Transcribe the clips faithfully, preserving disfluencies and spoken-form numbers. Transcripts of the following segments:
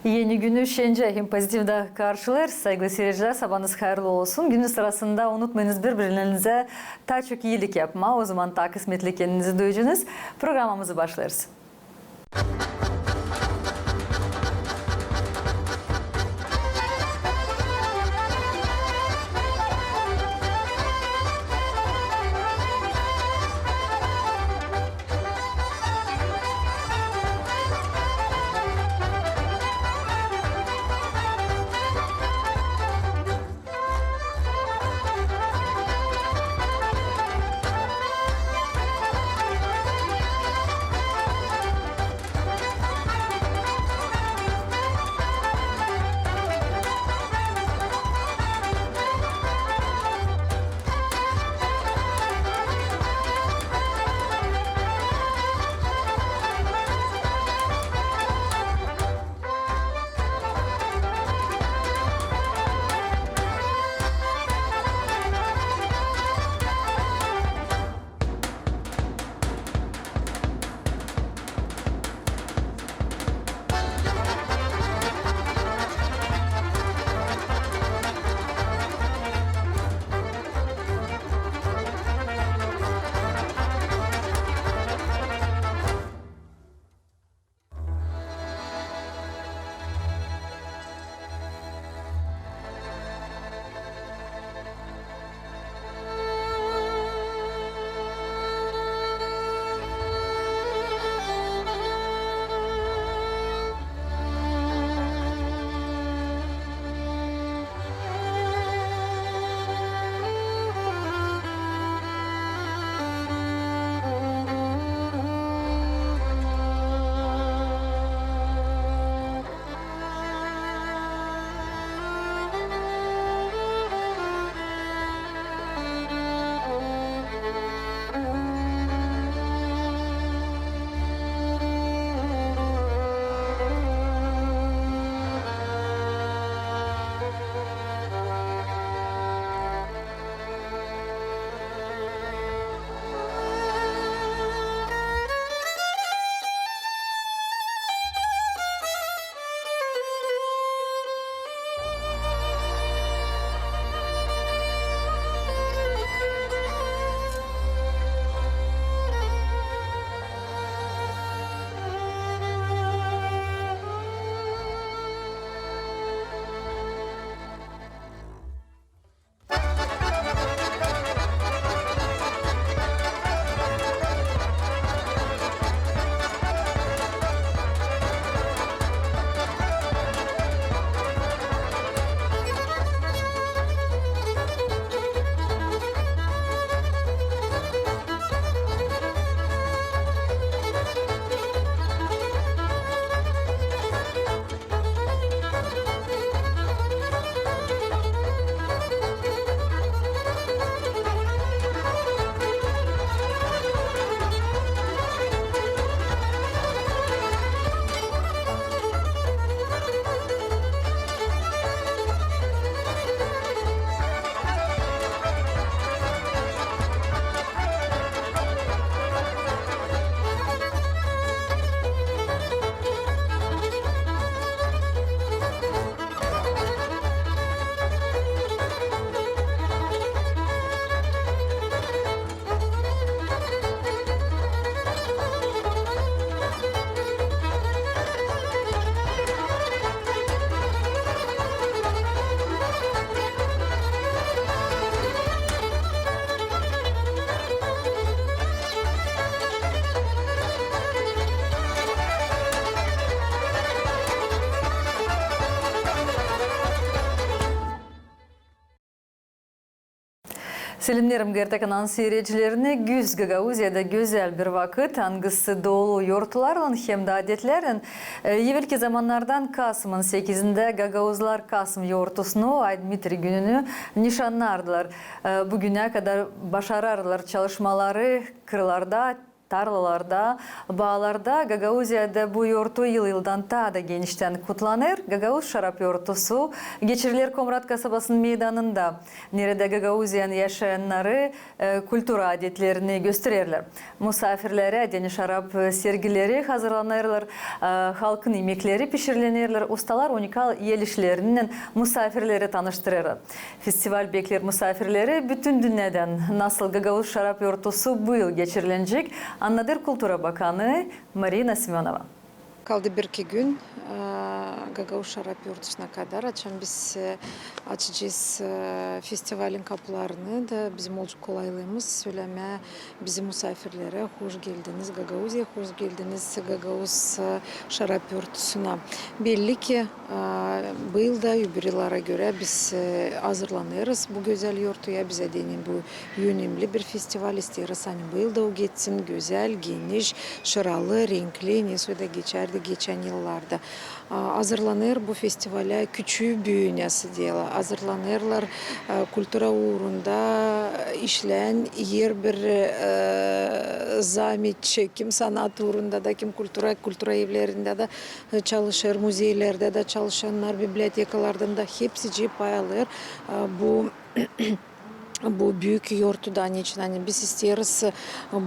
Eni günü şencä hem pozitivdä karşılêêrız. Saygılı siircilär, sabaanız hayırlı olsun. Günün sırasında unutmayınız bir-birinizä taa çok iilik yapmaa. O zaman taa kısmetli kendinizi duyacenız. Programamızı başlêêrız. Selemneerim GRT kanalın siiredicilerini. Güz Gagauziyada gözäl bir vakıt, angısı dolu yortularlan hem dä adetlärlän. E, evelki zamannardan kasımın sekizindä gagauzlar kasım yortusunu, Ay Dmitri gününü nişannardılar. E, bu günä kadar başarardılar çalışmaları kırlarda, Tarlalarda, baalarda Gagauziyada bu yortu yıl-yıldan taa da geniştän kutlanêr. Gagauz şarap yortusu geçiriler Komrat kasabasının meydanında, neredä Gagauziyanın yaşayannarı e, kultura adetlerini göstererlär. Musaafirlerä adetli şarap, e, sergileri hazırlanêrlar, e, halkın imekleri pişirilerlär, ustalar unikal el işlerinnän musaafirleri tanıştırêrlar. Festival bekleer musaafirleri bütün dünnedän. Nasıl gagauz şarap yortusu bu yıl geçirilecek, annadêr kultura bakanı Marina Semönova. Kaldı bir-iki gün, e, gagauz şarap yortusuna kadar, açan biz, e, açacez, e, festivalin kapularını da bizim olacek kolaylığımız sölemää bizim musaafirlerä: hoş geldiniz Gagauziya, hoş geldiniz gagauz, e, şarap yortusuna. Belli ki, e, bu yıl da, öbür yıllara görä, biz, e, hazırlanêrız bu gözäl yortuya. Bizä deyni bu önemli bir festival, isteeriz, ani bu yıl da o geçsin gözäl, geniş, şıralı, renkli, nesoy da geçärdi geçän yıllarda. A, hazırlanêr bu festivalä küçüü-büüü, nesoy deerlär. Hazırlanêrlar, e, kultura uurunda işlän herbir, e, zaametçi, kim sanaat uurunda da, kim kultura, kultura evlerindä dä, e, çalışêr, muzeylerdä dä çalışannar, bibliotekalardan da, hepsicii pay alêr, e, bu bu büük yortuda. Neçin ani biz isteeriz, e,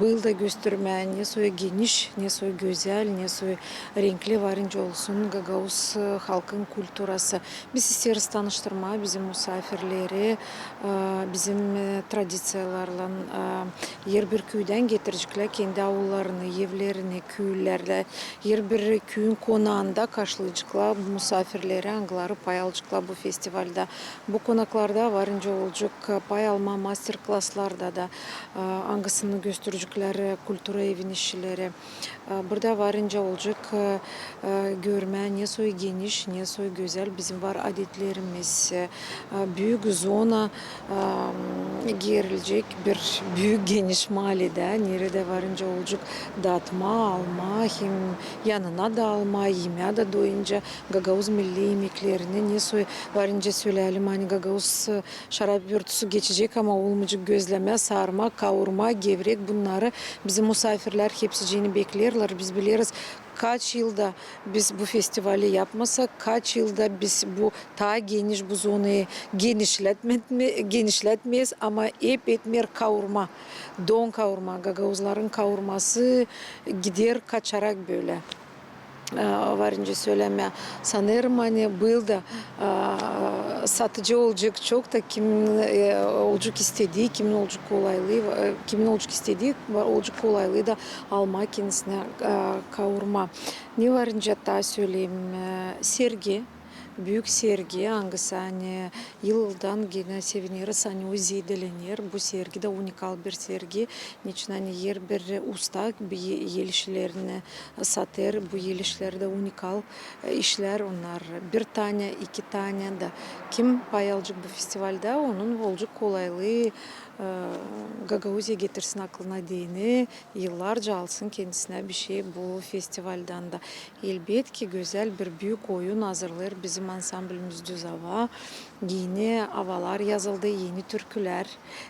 bu yıl da göstermää, nesoy geniş, nesoy gözäl, nesoy renkli, varınca olsun gagauz, e, halkın kulturası. Biz isteeriz tanıştırmaa bizim musaafirleri, e, bizim, e, tradiţiyalarlan, e, herbir küüdän getireceklär kendi aullarını, evlerini, küülerlär. Herbir küüyün konaanda karşılayaceklar bu musaafirleri, angıları pay alaceklar bu festivalda. Bu konaklarda varınca olacek, e, pay almaa master-klaslarda da, e, angısını göstereceklär, e, kultura evin işçileri. E, burada varınca olacek, e, e, görmää, nesoy geniş, nesoy gözäl bizim var adetlerimiz. E, büük zona, e, geerilecek bir büük geniş maalidä, neredä varınca olacek datmaa, almaa, hem yanına da almaa, imää dä doyunca gagauz milli imeklerini, nesoy varınca sölälim, ani gagauz, e, şarap yortusu geçecek, ama olmayacek gözlemä, sarma, kaurma, gevrek, bunnarı bizim musaafirlär hepsiciini bekleerlär. Biz bileriz, kaç yılda biz bu festivali yapmasak, kaç yılda biz bu taa geniş bu zonayı genişlätme-, genişlätmeeriz, ama hep etmeer kaurma, don kaurma, gagauzların kaurması gider kaçarak bölä. E, varınca sölämää. Sanêrım, ani bu yıl da, e, satıcı olacek çok da, kimin, e, olacek istedii, kimin olacek kolaylıı, e, kimin olacek istedii, olacek kolaylıı da almaa kendisinä, e, kaurma. Ne varınca taa söleyim, e, sergi, büük sergi, angısı, ani yıldan genä sevineriz, ani o zeedelener. Bu sergi dä unikal bir sergi. Neçin ani herbir usta bir el işlerini satêr. Bu el işleri dä unikal, e, işlär, onnar bir tanä, iki tanä da. Kim pay alacek bu festivaldä, onun olacek kolaylıı, e, Gagauziya getirsin aklına deyni, yıllarca alsın kendisinä bişey bu festivaldän dä. Elbetki, gözäl bir büük oyun hazırlêêr bizim ansamblimiz Düz Ava. Eni avalar yazıldı, eni türkülär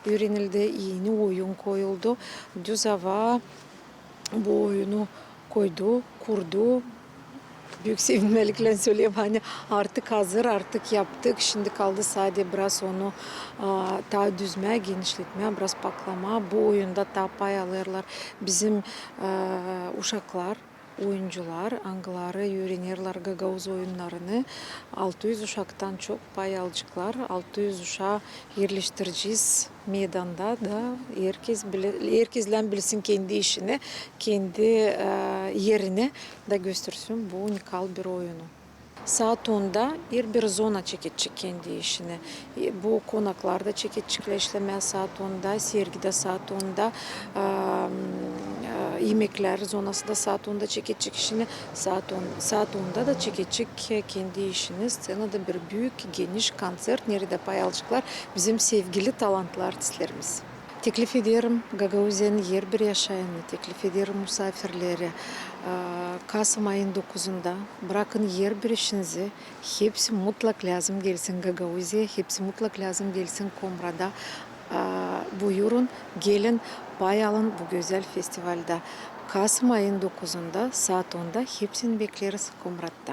üürenildi, eni oyun koyuldu. Düz Ava bu oyunu koydu, kurdu. Büük sevinmäliklän söleyim, ani artık hazır, artık yaptık. Şindi kaldı sade biraz onu, a, taa düzmää, genişletmää, biraz paklamaa. Bu oyunda taa pay alêrlar bizim, a, uşaklar, oyuncular, angıları üürenerlär gagauz oyunnarını. Altı üz uşaktan çok pay alaceklar. Altı üz uşaa erleştirecez meydanda da, herkez bile-, herkezlän bilsin kendi işini, kendi, e, erini da göstersin bu unikal bir oyunu. Saat onda herbir zona çekecek kendi işini. E, bu konaklar da çekeceklär işlemää saat onda, sergi dä saat onda, a, e, imeklär zonası da saat onda çekecek işini. Saat on, saat onda da çekecek kendi işini. Sţenada bir büük, geniş konţert, neredä pay alaceklar bizim sevgili talantlı artistlerimiz. Teklif ederim Gagauziyanın herbir yaşayanını, teklif ederim musaafirleri, e, kasım ayın dokuzunda brakın herbir işinizi, hepsi mutlak lääzım gelsin Gagauziyaya, hepsi mutlak lääzım gelsin Komrada. Aa, buyurun, gelin, pay alın bu gözäl festivalda. Kasım ayın dokuzunda, saat onda hepsini bekleriz Komratta.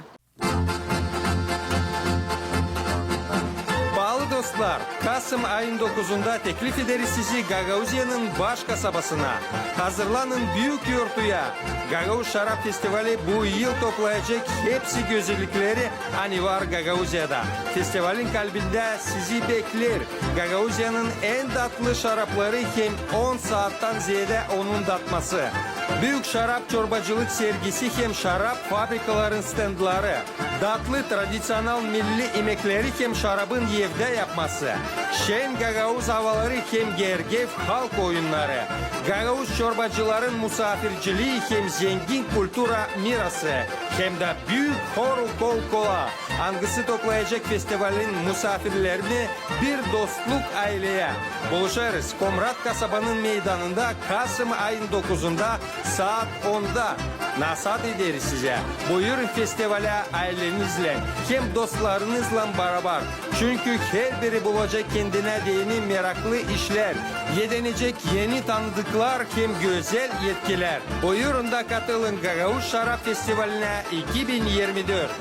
Paalı dostlar, kasım ayın dokuzunda teklif ederiz sizi Gagauziyanın baş kasabasına. Hazırlanın büük yortuya. Gagauz şarap festivali bu yıl toplayacek hepsi gözellikleri, ani var Gagauziyada. Festivalin kalbindä sizi bekleer Gagauziyanın en datlı şarapları hem on saattan zeedä onun datması. Büük şarap çorbacılık sergisi hem şarap fabrikaların stendları. Datlı tradiţional milli imekleri hem şarabın evdä yapması. Şen gagauz avaları hem gergef halk oyunnarı. Gagauz çorbacıların musaafircilii hem zengin kultura mirası. Hem dä büük horu Kol-Kola, angısı toplayacek festivalin musaafirlerini bir dostluk ayleyä. Buluşêrız Komrat kasabanın meydanında kasım ayın dokuzunda saat onda. Nasaat ederiz sizä. Buyurun festivalä ayleniznän hem dostlarınızlan barabar. Çünkü herbiri bulacek kendinä deyni meraklı işlär, edenecek eni tanıdıklar hem gözäl etkilär. Buyurun da katılın Gagauz şarap festivalinä iki bin irmi dört.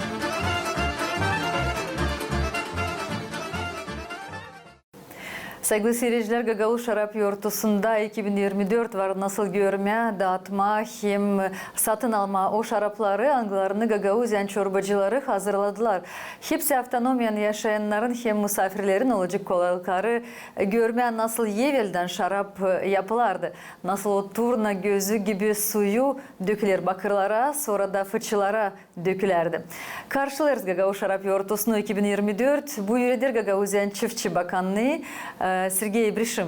Saygılı siircilär, Gagauz şarap yortusunda iki bin irmi dört var nasıl görmää, daatmaa hem satın almaa o şarapları, angılarını Gagauziyanın çorbacıları hazırladılar. Hepsi avtonomiyanın yaşayannarın hem musaafirlerin olacek kolaylıkları görmää, nasıl eveldän şarap yapılardı, nasıl o turna gözü gibi suyu döküler bakırlara, sora da fıçılara dökülärdi. Karşılêêrız Gagauz şarap yortusunu iki bin irmi dört. Bu üreder Gagauziyanın çiftçi bakannıı, e, Sergey Brişim.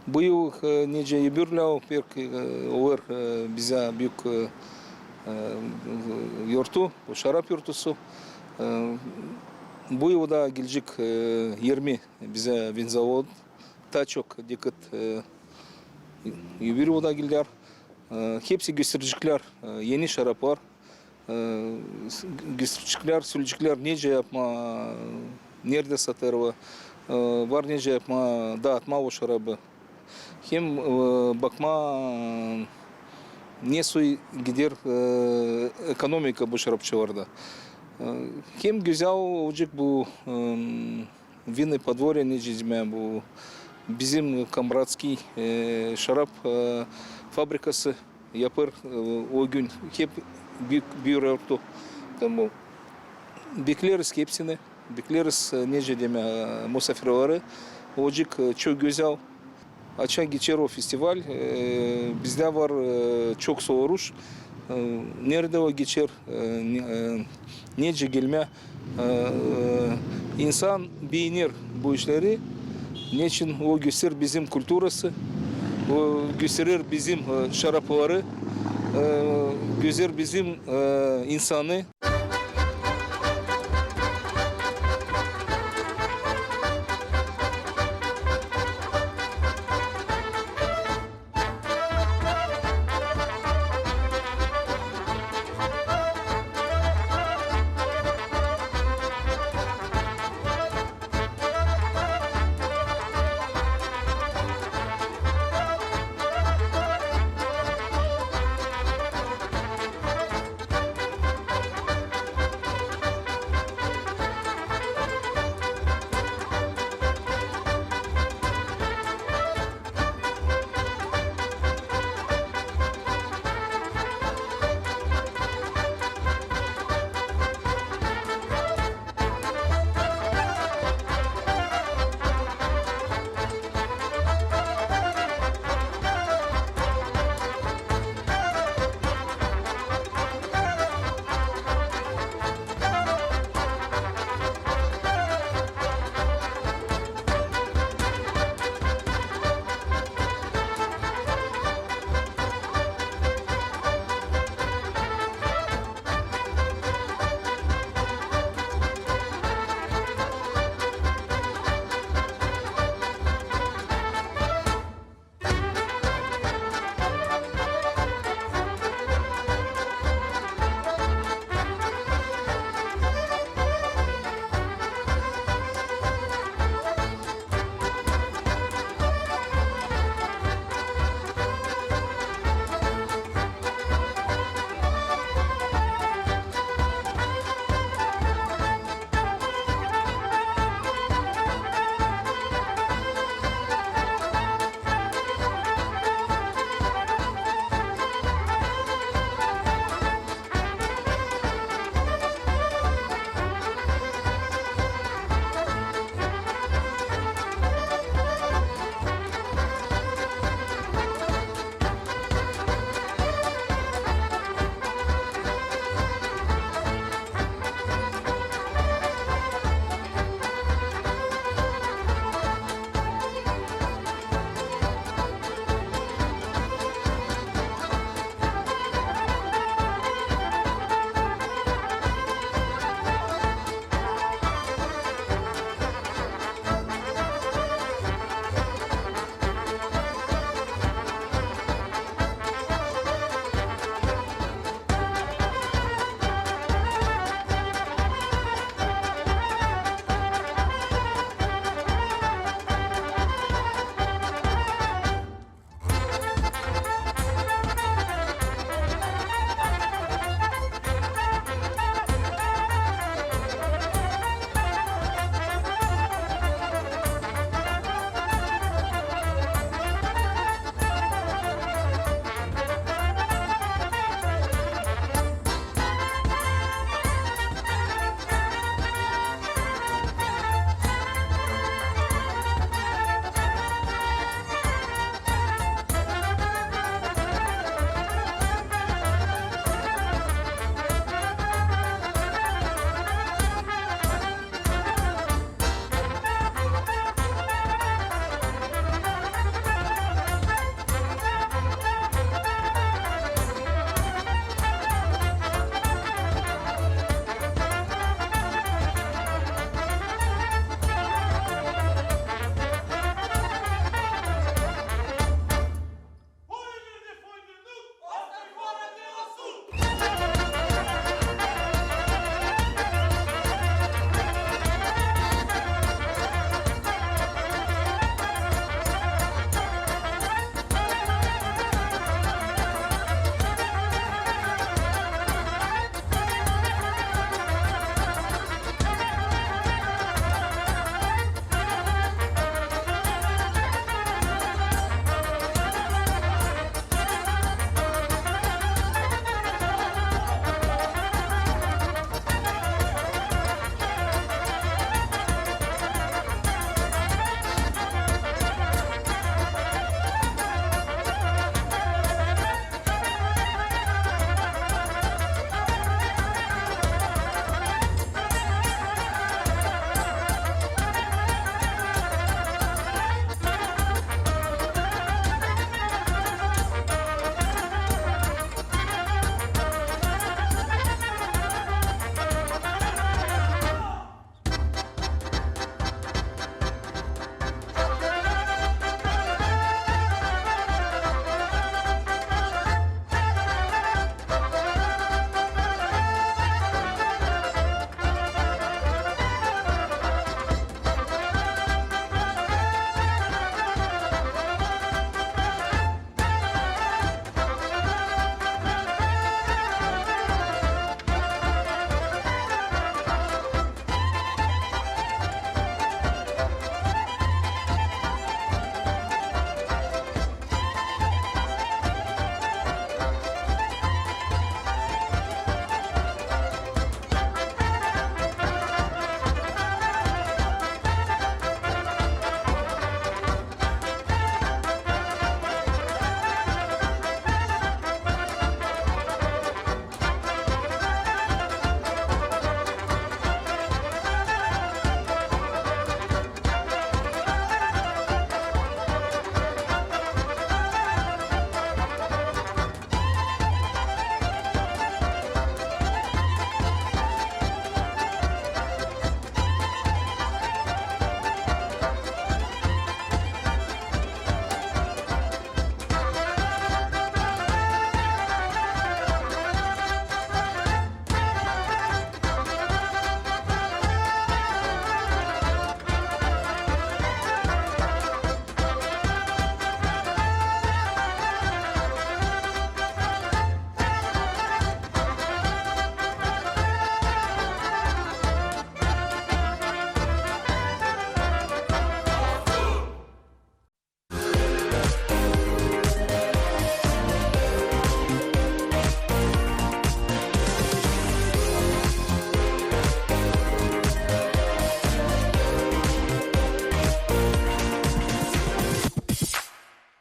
Bu yıl, e, nicä öbür lääv, pek, e, olêr, e, bizä büük, e, e, yortu, bu şarap yortusu. E, bu yıl da gelecek, e, irmi bizä vinzavod, taa çok dikkat, e, öbür yıl da geler. E, hepsi göstereceklär, e, eni şaraplar. E, s-, göstereceklär, söleyeceklär, nicä yapmaa, neredä satêrlar, e, var nicä yapmaa, daatmaa o şarabı. Hem, e, bakmaa, nesoy gider, e, ekonomika bu şarapçılarda. E, hem gözäl olacek bu, e, Vinnoe podvorje, nicä demää, bu bizim Komratskiy, e, şarap, e, fabrikası yapêr, e, o gün hep büük bir yortu. Tamam, bekleriz hepsini, bekleriz, e, nicä demää, e, musaafirleri. Olacek, e, çok gözäl. Açan geçer o festival, e, bizdä var, e, çok soruş, e, neredä o geçer, e, ne-, e, nicä gelmää, e, e, insan beener bu işleri, neçin o gösterer bizim kulturası, o gösterer bizim, e, şarapları, e, gösterer bizim, e, insanı.